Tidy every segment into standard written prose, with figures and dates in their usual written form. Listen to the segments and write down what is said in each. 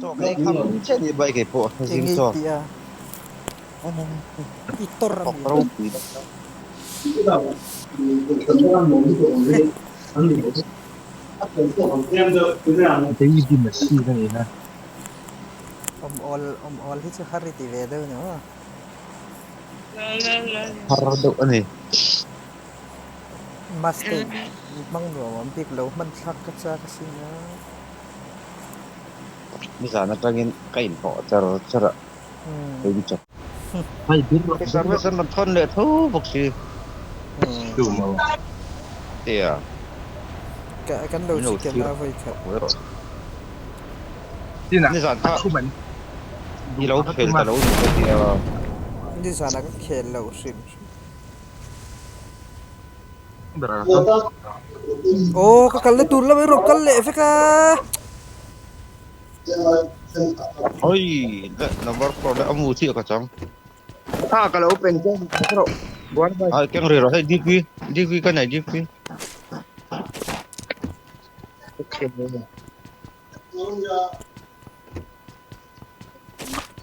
Chaw ka ei kham chiah ni bai kei pawh zing Eng ei chaw. tih a i tawr a Thawk mi. ropui. David Messi ka ni na. Awm awl awm awl hi chu har i ti ve deuh ni maw? Har deuh a ni. Maste hmang nuam awm bik lo hman thlak ka chak asin a. Nizan atangin ka inhlawh char char a, in chawp. Hei bir Service an rawn thawn leh tho bawk si. Tia. Kan lo chicken a vawi khat. Nizan kha i lo khel ta lo ni ka tia. Nizan ah ka khel lo hrim hrim. Aw ka kalna tur lamah i rawn kal leh vek a. Oi le number 4 le amu chiah ka chang. Kha ka lo pen che ka rawh buan bai. Ai keng ri rawh hei DP DP ka nei DP. Okay.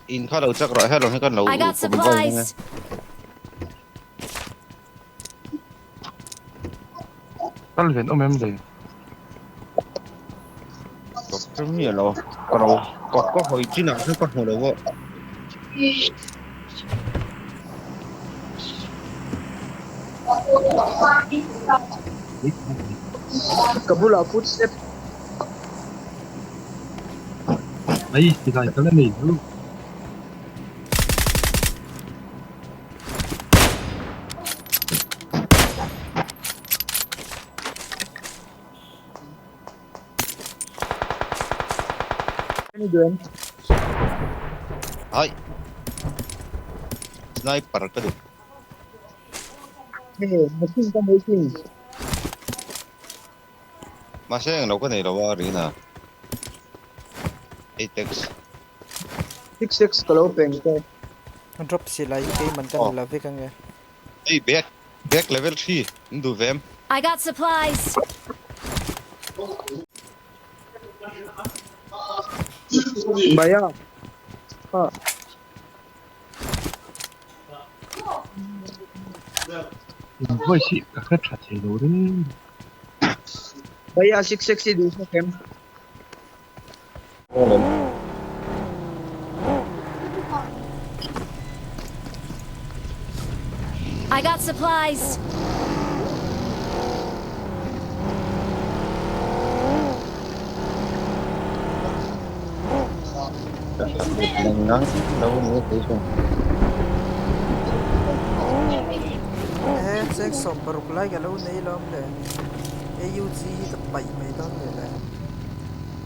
In kha lo chak rawh hello hi kan lo I got kawm vai nge. supplies. Kal ven awm em le? Ka hre miah lo ka lo ka ka hawi chinah hian ka hmu lo a. Ka bulah footstep. Ai silai ka la nei lo. Hai. Sniper ka duh. Machine ka machine. Mahse englo ka nei lo a Rina. 8x. 6x ka lo peng te. Drop silai hi keiman ka ni lo vek ange. Hei back back level 3 in duh ve em? I got supplies. Bhaiya. Ha. In voice hi ka hre tha thei lo reng. Bhaiya 6x i duh sak em? I got supplies. E cheng 16 lai ka lo nei lawm le. AUG hi ka paih mai dawn ni le.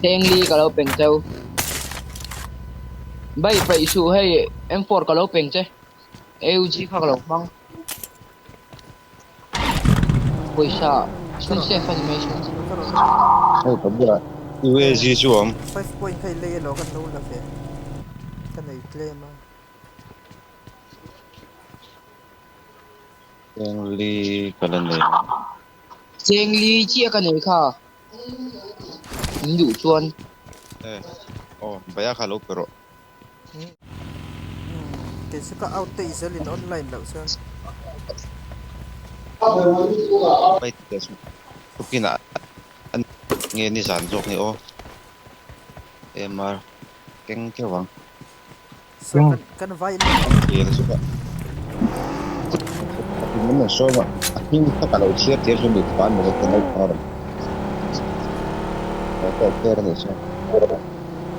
Cheng li ka lo peng cheu. Bai paih suh hei M4 ka lo peng che. AUG kha ka lo hmang. Pawisa chhun safe a ni mai chhun. Hei ka bulah UAZ chu a awm. 5 point kha i lei elaw kan lo la ve. Ka nei tlem a. Cheng li ka la nei. Cheng li chiah ka nei kha. In duh chuan. E aw Baya kha lo pe rawh. Kei chu ka out te i zel in online loh chuan. Pai teh suh tukin ah an nge nizan zawk ni aw. MR keng keuh ang. So kan kan vai in Khel chu ka min rawn sawm a, a hming kha ka lo chhiar tir chu mipa an ni ka naupang a rawn lo tawk tir a nih chuan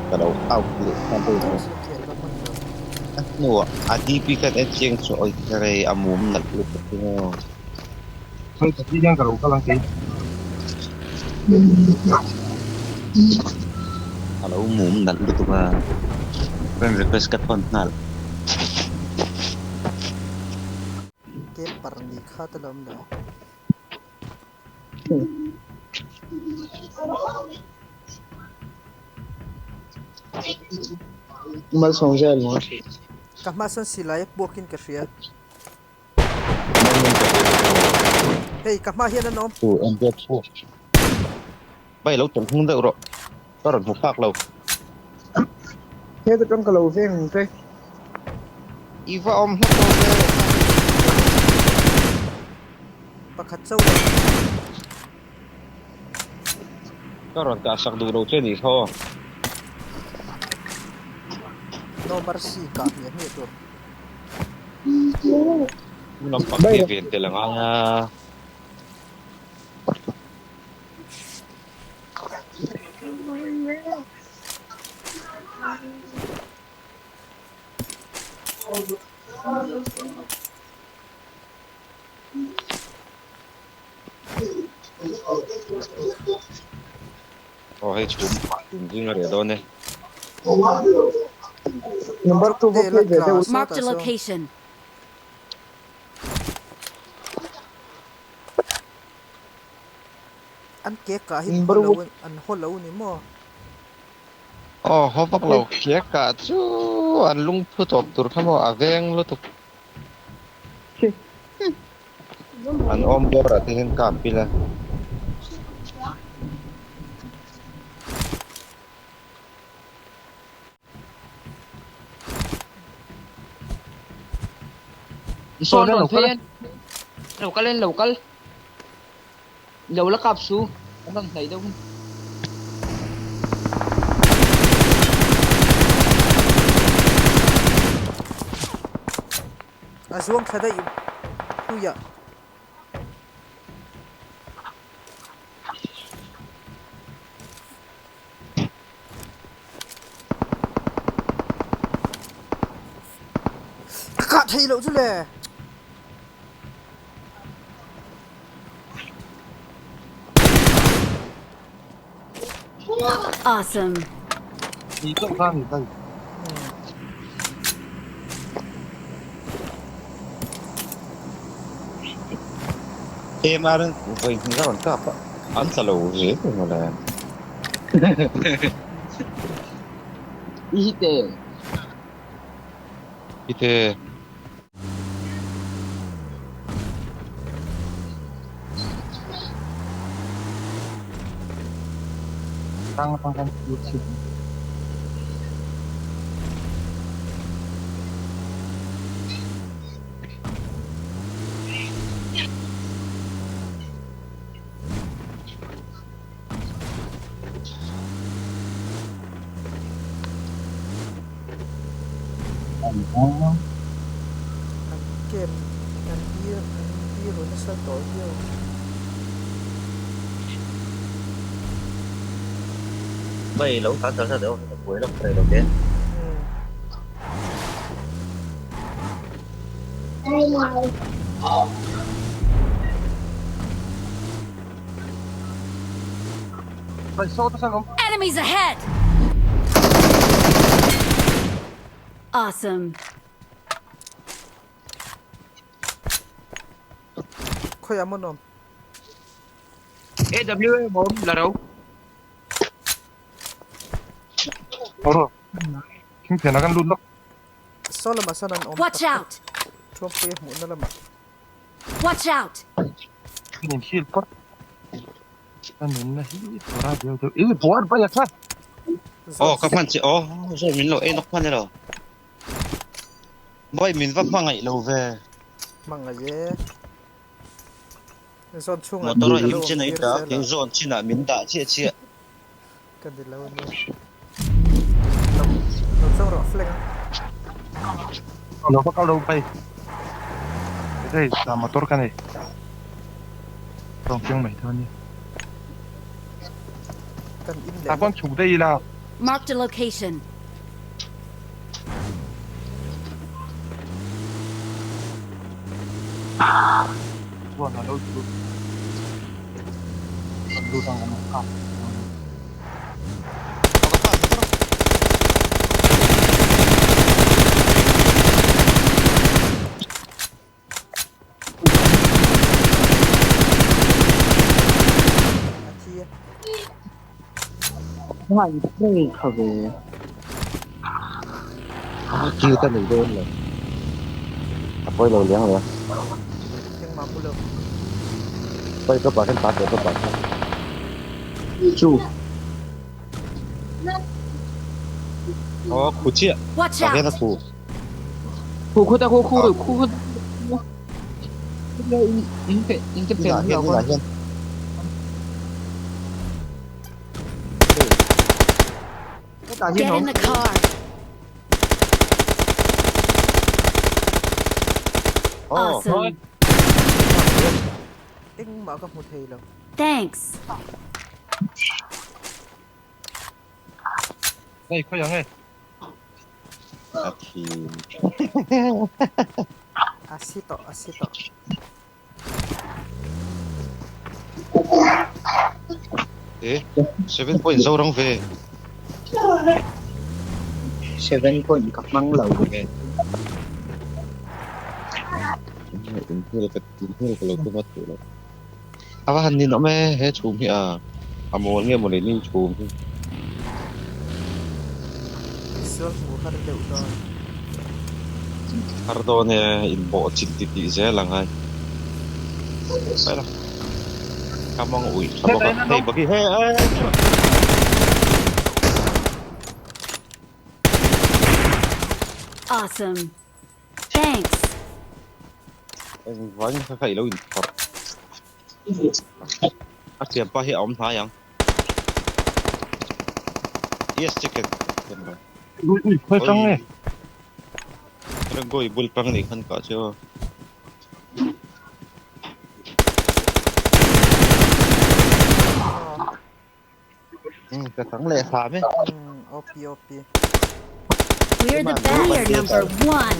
ka lo out leh nghal daih mai. A hnuah a DP khan en chiang chu awi rei a mum nalh lutuk hi maw. Hei ka tih hian ka lo kal ang kei. A lo mum nalh lutuk a, friend request ka thawn nghal. Paper ni kha te lo awm lo. Malsawm zel maw. Ka hma sawn silai a puakin ka hria. Hei ka hma hian an awm. Tu en biak chu. Bai lo tawng hung deuh rawh. Ka rawn hmu phak lo. Heta tang ka lo veng ang che. I va awm hla tawh ve. Pakhat chauh lo. Ka rawn kah sak duh lo che nih kha aw. No mercy kah hmiah hmiah tur. Lampang hi ven tel a ngai a. Aw hei chhum chhum zing a reh dawn e. Number 2 va phei ve deuh. Marked a location. An ke kah hi an haw lo an haw lo ni maw? Aw haw vak lo ke kah chu an lungphu tawp tur kha maw a veng lutuk. An awm bawr ah te hian kap ila. Sawn rawn phei an lo kal an lo kal lo la kap su an rawn hnaih deuh hun. A zuang thla daih puia. Ka kah thei loh chu le. Awesome. Ni chauh kha ni dai. MR vawi hnih a rawn kap a, an tla lo zel emaw le. I hi te. I te. Tang atang khan thil chhit. An camp an bir an biru nasa tawh viau. Mai lo tan char char deuh a buai lawk thei lo te. Enemies ahead! Awesome. Khawiah maw nuam? AWM awm la ro. Oro. Thing thian ah kan lut lawk. Saw lamah sawn an awm Watch tak tak. out! Thuampui a hmuhna lamah. Watch out! Kan in heal phawt. Ka nunna hi tura deuh deuh. Ih buar bai a kha. Aw ka hman che aw zawn min lo en awk hman elo. Boy min va hmangaih lo ve. Hmangaih e. Zawn chhungah Motor a ka lo him awm chin a i tir dah zel a. kei zawn chinah min dah chiah chiah. Ka ni lo ania. Lo lo chauh rawh flag a. Lo va kal lo bai. Hei sa motor ka nei. Tawng chiang mai dawn nia. Kan in leh Ta khawn chhuk daih ila. Marked a location. Chuan a lo chu kan lut ang kan kap. A thi a. Kil ka nei dawn lo. A pawi lo liang lo a. Engmah mu lo. Pawi ka pah khan pa teh ka pah khan. Chu. Aw khu chiah. Watch Tah hian a out! khu. Khu khu ta khu khu khu khu. In pe in te pen Inah hian lo inah hian. Hetah hian Get awm. in the car! Aw. Awesome. Engmah ka hmu thei lo. Thanks. Hei khawi ang e. A thi. A si tawh a si tawh. E 7 point Zoram ve. 7 point ka hmang lo. Inhel ka inhel ka lo tum a theih loh. A va han ninawm e he chhum hi a a mawl nge mawle ni chhum hi. Misual hmuh har deuh dawn. Har dawn e inbawh chilh ti tih zel ang ai. Saila. Ka mang uih tha bawk a hei bagi he e. Awesome. Thanks. Engvangin kha kha i lo inphawrh. A thianpa hi a awm hnai ang. Yes chicken. Ui ui khawi tang nge. Rangoi bul tang nih khan kah chu. Hmm ka tang leh hram e. OP OP. We're the best. We are number one.